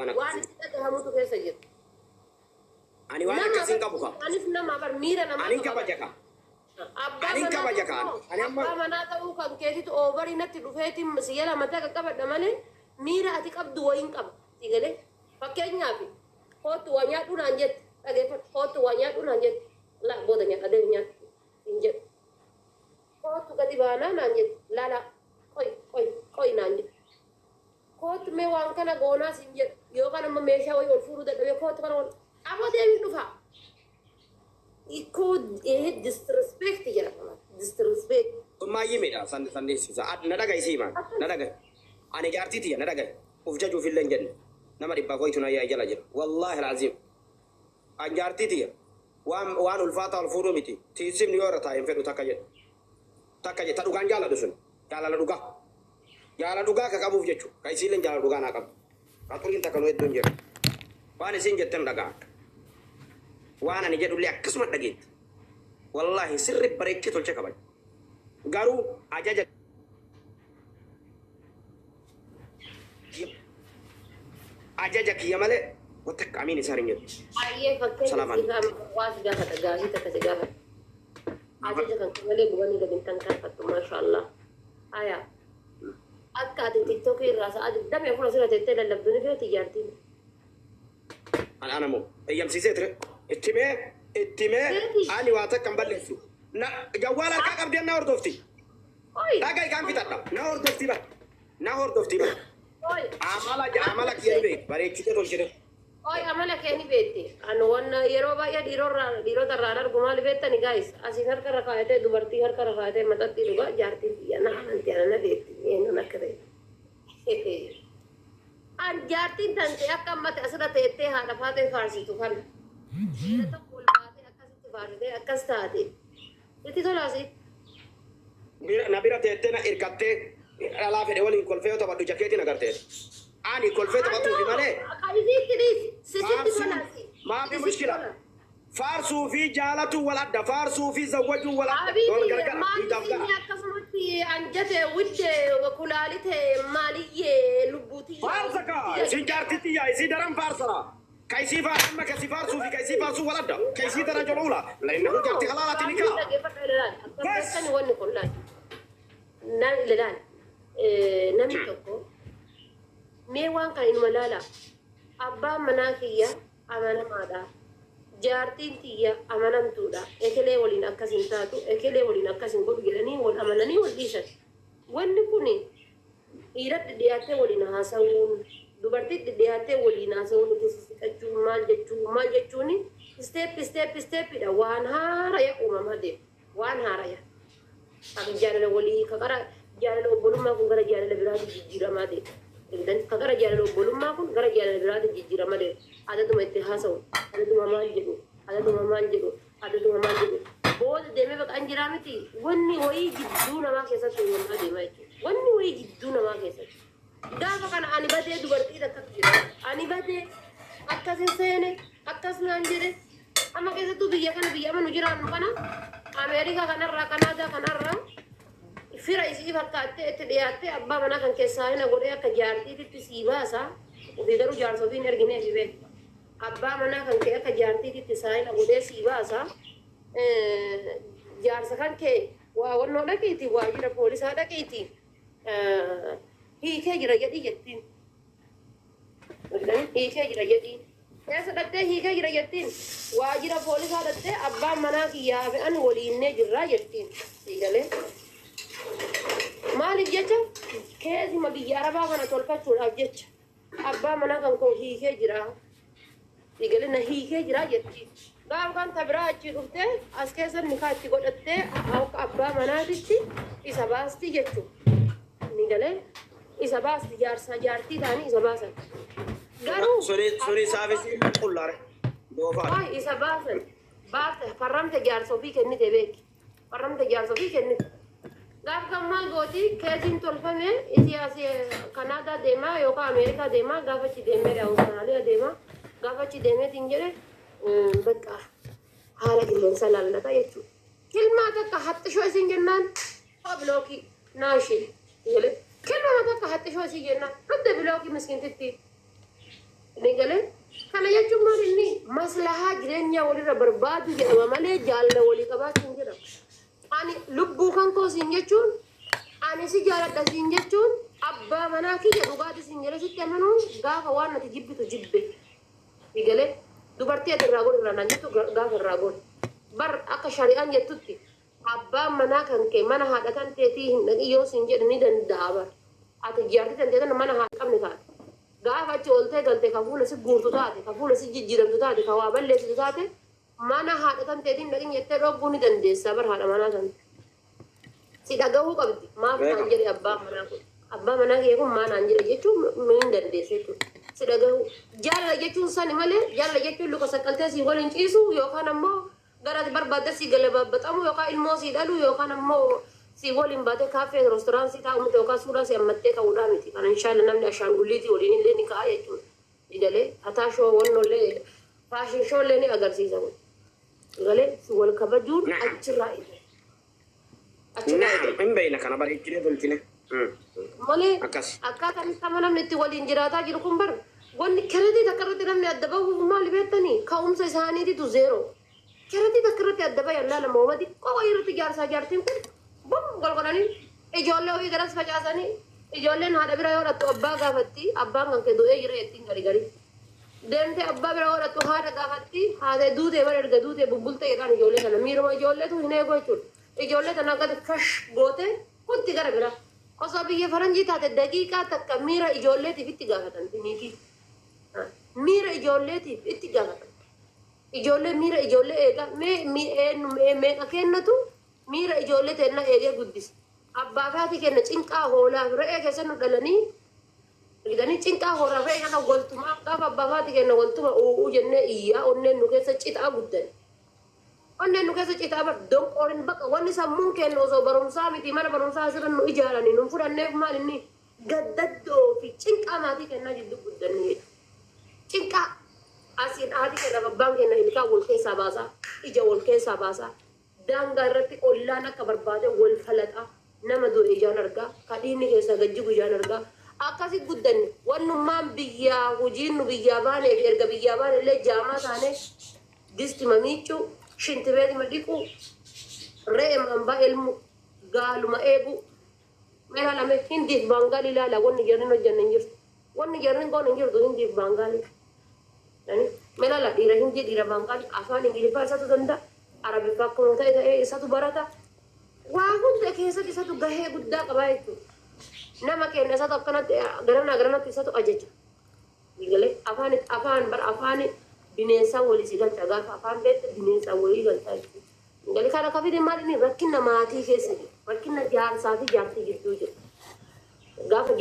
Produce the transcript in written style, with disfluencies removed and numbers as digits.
Waan Waan akkasii. itti dhagahamutu keessa jira. Ani waan Nama akkasii hin qabu kaa. Anis nama bar miira namaa Ani hin qaba bar. kabaja kaa. Abbaa Ani hin manaa kabaja kaa. ta'uu Ani amma abbaa manaa ta'uu kan keetitu oovarii natti dhufeetiin si jala mataa qaqqabadha malee miira ati qabdu wayiin qaba. Si galee fakkeenyaaf kootu waa nyaadhu naan jette dhageeffadhu kootu waa nyaadhu naan jette laa booda nyaadha deemi nyaadhu hin jedhu. Kootu gadi baanaa naan jette lala qoy qoy qoy naan jette. Kootu mee waan kana goonaas hin jedhu yookaan amma meeshaa wayii ol fuudhuu dadhabee kootu kana ol aboo deebiin dhufa. Ikoo disrespect jedhama. Disrespect. Maayyimidha san sanneessisa. Na dhaga'i siima. Na dhaga'i. Ani jaartii tiyya na dhaga'i. Uf jajuuf illee hin jenne. Nama dhibbaaf wayitu na yaa jala jira. Wallaahi alaaziim. An jaartii tiyya waan waan ulfaataa ol fuudhuu miti. Tiisifni yoo irra taa'e hin fedhu takka jedhu. Takka jedhu. Ta dhugaan jaaladhu sun. Jaalala dhugaa. Jaalala dhugaa ka qabuuf jechuudha. Ka isiillee jaalala dhugaa naa qabdu. Ka xuriin takka nu hedduu hin jiru. Waan isiin jetten dhaga'a. Waan ani jedhullee akkasuma dhageetti. Wallaahi sirri bareechee tolchee kabaja. Garuu ajaja ajaja kiyya malee wanta akka amiin isaan hin jedhu. Baay'ee fakkeenya Salaam sirraa waa si gaafata gaafii takka si gaafata. Ajaja kan kee malee gubanii gadi hin tankaanfattu maashaallah. Aya akka ati tiktookii irraa sa'a 24 asirra teettee lallabdu ni feeti jaartiin. An ana moo eeyyamsiisee ture. Itti mee itti mee Feeti. ani waa takka hin balleessu. Na jawwaala harkaa qabdee na hordofti. Oi. Dhaga'i kaan fixadha. Na hordofti bara. Na hordofti bara. Oi. Amala amala kiyya ni beekti. Bareechitee tolchite. Oi amala kee ni beekti. Ani wanna yeroo baay'ee dhiirorraa dhiirota irraan argu maali beektani guys asiin harka irra kaayatee dubartii harka irra kaayatee maxxantii dhugaa jaartiin biyya na amanti ana na beekti eenyuun akka ta'e. An jaartiin tante akka ammatti asirra teettee haadha faatee faarsitu kana. Dhiira tokko ol baatee akkasitti faarsitee akkas taate. Itti tolaasi. Bira na bira teettee na hirkattee dhalaa fedhe waliin kolfee yoo taphadhu ija keetiin agartee. Ani kolfee taphatuufi malee Kan isiitti dhiisi. Sisitti faarsuun tolaasi. maafi Sisitti mushkila. tola. Faarsuu fi jaalatu wal adda. Faarsuu fi zawwajuu wal adda. Wal Habibi gargara. maal Dhiitaaf isinni gara. akkasumatti anjate widde kulaalite maaliyyee lubbuutiyya Faarsa kaa isin jaartitti yaa isii daran faarsara. Ka isii faarsamma ka isii faarsuu fi ka isii faarsuu wal adda. Ka isii daran joluula. Lainnahu jaarti halaalaati ni Gaafii kaa. dhaggeeffadha ilaali. Akka Bas. beektani wanni kun laal. Ilaali. Namni tokko mee waan kana inuma laala. Abbaan manaa kiyya amanamaadha. Jaartiin tiyya amanamtuudha. Ekelee waliin akkas hin taatu, ekelee waliin akkas hin godhu jedhanii wal amananii wal dhiisan. Wanni kun dhiiratti dhiyaattee waliin haasa'uun, dubartiitti dhiyaattee waliin haasa'uun, itti sissiqachuun, maal jechuun, maal jechuun step step stepidha. Waan haaraya uumamaa deema. Waan haaraya. Kan jaalala walii ka qara jaalala obbolummaa kun gara jaalala biraatti jijjiiramaa deema. Ka gara jaalala obbolummaa kun gara jaalala biraatti jijjiiramaa deema. Adaduma itti haasa'u, adaduma maal jedhu, adaduma maal jedhu, adaduma maal jedhu. Booda deemee bakka an jiraa miti wanni wayii jidduu namaa keessatti uumamaa deema jechuudha. Wanni wayii jidduu namaa keessatti. Gaafa kana ani badee dubartii takkatu jira. Ani badee akkas hin seene akkas naan jedhe amma keessattuu biyya kana biyya amma nu jiraannu kana Ameerikaa kanarraa Kanaadaa kanarraa fira isii fakkaattee itti dhiyaattee abbaa manaa kan keessaa hina godhee akka jaartiititti sii baasa. Ofii garuu jaarsa ofii hin erginee fi beeku. Abbaa manaa kan kee akka jaartiititti saayina godhee sii baasa. Jaarsa kan kee waa wannoo dhaqiiti waajjira poolisaa dhaqiiti hiikee jira jedhii jettiin. Hiikee jira jedhii. Keessa dhattee hiikee jira jettiin. Waajjira poolisaa dhattee abbaan manaa kiyyaa fi ani waliinnee jirraa jettiin. Sii galee. Maaliif jecha keessuma biyya arabaa kana tolfachuudhaaf jecha abbaa manaa kan koo hiikee jira. Sii galee na hiikee jira jettiin. Gaafa kan ta biraa achii dhuftee as keessa nikaa itti godhattee akka abbaa manaatitti isa baasti jechuudha. Ni galee isa baasti jaarsaa jaartii ta'anii isa baasan. Garuu Suni suni saafisi qullaare. Doofaadha. Waay isa baasan baafte farramte jaarsa ofii kennite beeki. Farramte jaarsa ofii kennite. Gaaf kan maal gooti keesiin tolfame isii asii Kanaadaa deemaa yookaan Ameerikaa deemaa gaafa achi deemee Awustiraaliyaa deemaa gaafa achi deemeetiin jedhe bakka haala qilleensa laallata jechuudha. Kilmaa takka haxxishoo isin jennaan haa bilookii naashii jedhe. Kilmaa takka haxxishoo isin jennaan hunda bilookii miskiintitti. Ni galee kana jechuun maal inni maslahaa jireenyaa walirra barbaadu jedhama malee jaalala walii qabaachuu hin jedhamu. Ani lubbuu kan koo siin jechuun, ani si jaaladha siin jechuun, abbaa manaa kiyya dhugaatii siin jedhee sitti amanuun gaafa waan ati jibbitu jibbe. Ni galee dubartii ati irraa godhi irraa naan jettu gaafa irraa godhi. Bar akka shari'aan jettutti abbaan manaa kan kee mana haadha tan teetii hin dhaqin yoo siin jedhe ni danda'a bar. Ati jaartii tan teetan mana haadha qabne taate. Gaafa achi ooltee galte ka fuula si guurtu taate, ka fuula si jijjiiramtu taate, ka waa balleessitu taate, mana haadha tan teetiin dhaqin jettee dhogguu ni dandeessa bar haadha manaa tan. Si dhagahuu qabdi. Maaf naan jedhe abbaan manaa kun? Abbaa manaa kee kun maa naan jedhe jechuun ni hin dandeessu jechuudha. Si dhagahuu. Jaalala jechuun sani malee jaalala jechuun luka saqqaltee si waliin ciisu yookaan ammoo gara ati barbaadde si galabaabbaxamu yookaan ilmoo si dhalu yookaan ammoo si waliin baatee kaaffee restaurant taa'u miti yookaan suuraa si hammattee ka'uudhaa miti. Kana inshaalla namni ashaangulliitii waliin illee ni ka'a jechuudha. Galee fataa show wannollee fashion show illee ni agarsiisa kun. Galee wal kabajuun achirraa ija. Achirraa Naam, ija. hin beeyna kana bareechinee tolchine. Malee Akkas. akkaataan itti namni itti waliin jiraataa jiru kun bar wanni keretii takka irratti namni adda bahuuf maali beektanii ka'umsa isaaniititu zero. Keretii takka irratti adda bayan laala mooma xiqqoo wayii irratti jaarsaa jaartiin kun bum golgodhanii ijoollee ofii garas facaasanii ijoolleen haadha bira yoo dhattu abbaa gaafatti, abbaan kan kee du'ee jira jettiin gari gari. Deemtee abbaa bira yoo dhattu haadha gaafatti, haadha duutee bara erga duutee bubbultee jedhaan ijoollee sana miiruma ijoolleetu hin eegu jechuudha. Ijoollee tana gadi fash gootee kutti gara bira. Osoo biyya faranjii taate daqiiqaa takka miira ijoolleetiif itti gaafatamti niitii. Miira ijoolleetiif itti gaafatamti. Ijoollee miira ijoollee eegaa mee meeqa kennatu miira ijoollee teennaa eegee guddisa. Abbaa fi haati kenna cinqaa hoolaa fi re'ee keessa nu dhalanii argitanii cinqaa hoolaa fi re'ee kana waltumaa gaafa abbaa fi haati kenna waltuma u'uu jennee iyyaa onneen nu keessa citaa guddan. Onneen nu keessa citaa bar donqoorin baqa wanni sammuun kennu osoo barumsaa miti mana barumsaa asirra nu ijaaranii nu fudhanneef maal inni gaddaddoo fi cinqaa maatii kennaa jidduu guddanne jechuudha. Cinqaa asiin haati kenna abbaan kenna ilkaan wal keessaa baasaa, ija wal keessaa baasaa, daangaa irratti ollaan akka barbaade wal falaxaa, nama du'e ijaan argaa, kadhiinni keessaa gajjigu ijaan argaa. Akkasi guddanne wannummaan biyyaa hojiin nu biyyaa baanee fi erga biyyaa baane illee jaamaa taane distima miiccuu, shintibeetima dhiquu, re'ee hambaa elmu, gaaluma eeguu. Mee ilaalame Hindiif Baangaalii ilaala, wanni jarri hojjanne hin jirtu. Wanni jarri goon hin jirtu Hindiif Baangaalii. Mee ilaala dhiira Hindii, dhiira Baangaalii afaan Ingiliffaa isatu danda'a. Arabiffaa akkuma ta'e ta'ee isatu barata. Waa hunda keessatti isatu gahee guddaa qabaa jechuudha. Nama keenya isatu akkanatti garanaa garanatti isatu ajaja. Galee afaan afaan bar afaan bineensaa walii si galcha, gaafa afaan beekte bineensaa walii galcha jechuudha. Galee kana ka fide maal inni rakkina maatii keessa jiru, rakkina jaarsaa fi jaartii gidduu jiru. Gaafa